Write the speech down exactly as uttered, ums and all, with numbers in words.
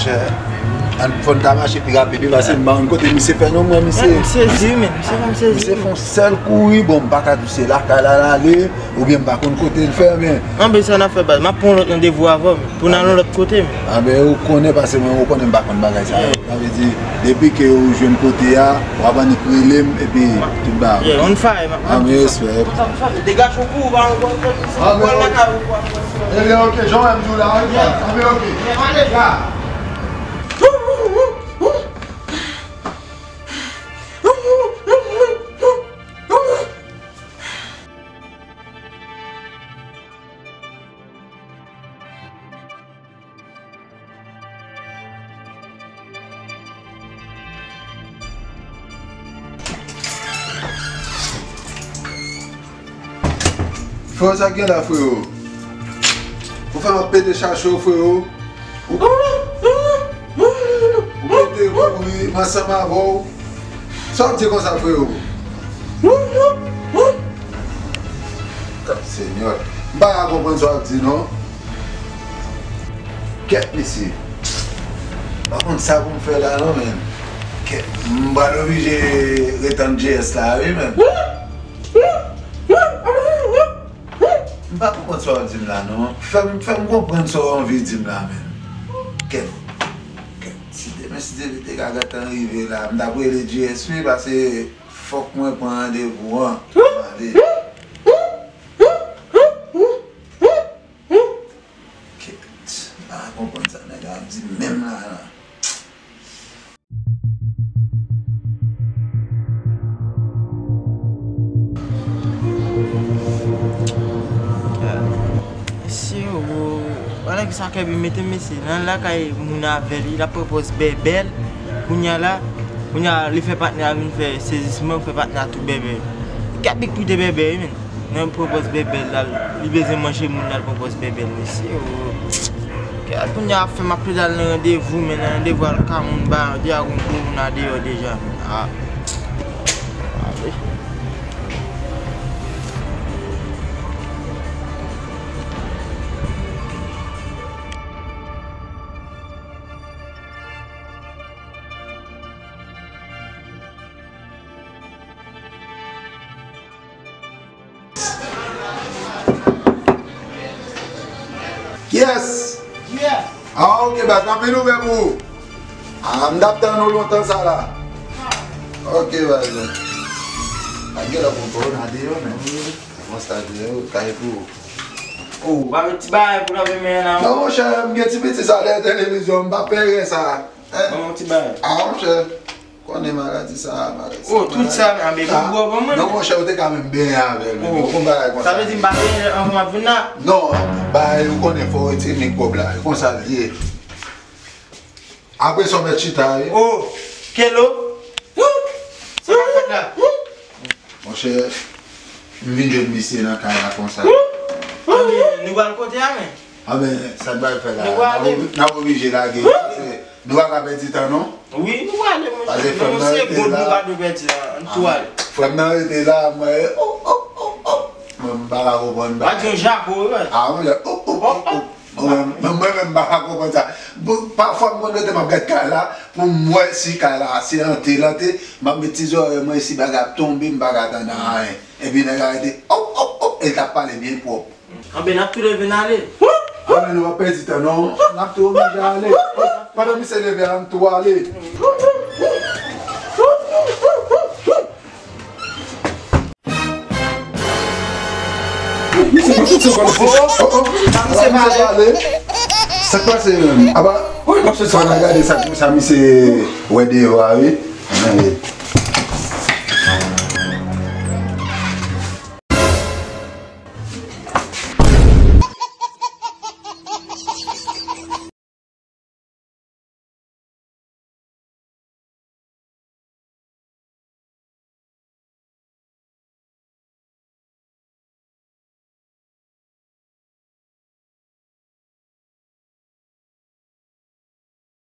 Monchè, ann fò n ta mache pi rapid wi, paske m pa konn kote misye fè non, mwen, misye. Men, m sezi, men, misye fè m sezi. Misye fè yon sèl kouri, bon, m pa ka di w se lakay la l ale, oubyen m pa konn kote l fè, men. Anben, sa n ap fè, baz, m ap pran yon lòt randevou avè w, men, pou n al yon lòt kote, men. Anben, ou konnen, paske mwen, ou konnen m pa konn bagay sa yo. Sa vle di, depi ke ou jwenn kote a, w ap annik rele m, epi tout bagay. Yeah, on fire, man. Anben, respè. Degaje w pou ou, pa yon bon kote, ou pral lakay ou, ou pral. Ebyen, ok, jan w wè m di w la, wi, anben, ok. Ya. Freo, sa k gen la, freo? Ou fè m ap pete chache w, freo. Ou, ou pete kouri, m ansanm avè w. Sa w ap di konsa, freo? Senyè, m pa ka konprann sa w ap di, non. Kèt, mesye. M pa konn sa pou m fè la, non, men. Kèt, m pral oblije retann J S la, wi, men. M pa konprann sa w ap di m la, non. Fè m, fè m konprann sa w anvi di m la, men. Kèt. Kèt. Si demen, si Dye vle, te ka gentan rive la, m t ap rele J S wi, paske fòk mwen pran randevou an. Mande. Kèt. M pa konprann sa nèg la ap di menm la, la. Mesye, o, wè nèg sa kè bi mete mesye nan lakay moun avè li, l ap pran pòz bèbè l. Kounye a la, kounye a li fè patnè a vin fè sezisman, fè patnè a tou bèbè. Kè bi kite bèbè wi, men. Nan pran pòz bèbè l la, li bezwen manje moun la, l pran pòz bèbè l, mesye, o. Kè kounye a ap fè m ap plede al nan randevou, men nan randevou al ka moun ba, deja gon gwo moun a deyò deja, men. A. Ale. Kiyès? Kiyès? Ah, ok, baz, m ap vin ouvè pou ou. Ah, m t ap tann ou lontan sa la. Ok, baz. Pa gen lòt moun pou nan deyò, men. Konsa deyò, kay pou ou. Oh, pa met ti bagay pou lave men an. Non, monchè, m gen ti piti sa dèyè televizyon, m pa peye sa. Ban m yon ti bagay. Ah, monchè. Konnen maladi sa, maladi sa. Oh, tout sa, men, a, men, pou bwè ban mwen. Non, monchè, ou te ka menm benyen avè l, men, oh, ou konn bagay konsa. Sa vle di m pa benyen anvan m ap vin la? Non, bagay, ou konnen, fò w retire mikwòb la. E konsa l ye. Apre sa, w mèt chita, wi. Oh, Kelo. Sa k ap fèt la? Monchè, m vin jwenn misye nan kay la konsa. Anben, nou pral kote a, men? Anben, sa k pral fè la? Nou pral ale. N ap oblije lage, paske nou pa ka pèdi tan, non. Wi, nou pral ale, monchè. Paske frè m nan rete la. Nou pa dwe pèdi tan, ann tou ale. Frè m nan rete la, mwen, oh, oh, oh, oh. Mwen, m pa ka konprann bagay. Pa di yon jako, wi, mwen. Ah, mwen, oh, oh, oh, oh. Mwen, mwen, mwen menm, m pa ka konprann sa. Bon, pafwa, m konn rete, m ap gad kay la, pou m wè si kay la se ante l ante, m ap met ti zòrèy mwen, si bagay ap tonbe, m pa ka tande anyen. Epi nèg la rete, hop, hop, hop, e l t ap pale byen pwòp. Anben, n ap tou leve n ale. Anben, nou pa pèdi tan, non. N ap tou oblije ale. Pandan misye leve a, n tou ale. Misye, misye, misye, oh, oh. Sa misye pale? Sa k pase menm? Aba, fò n al gade sa, sa misye wè deyò a, wi. Ann ale.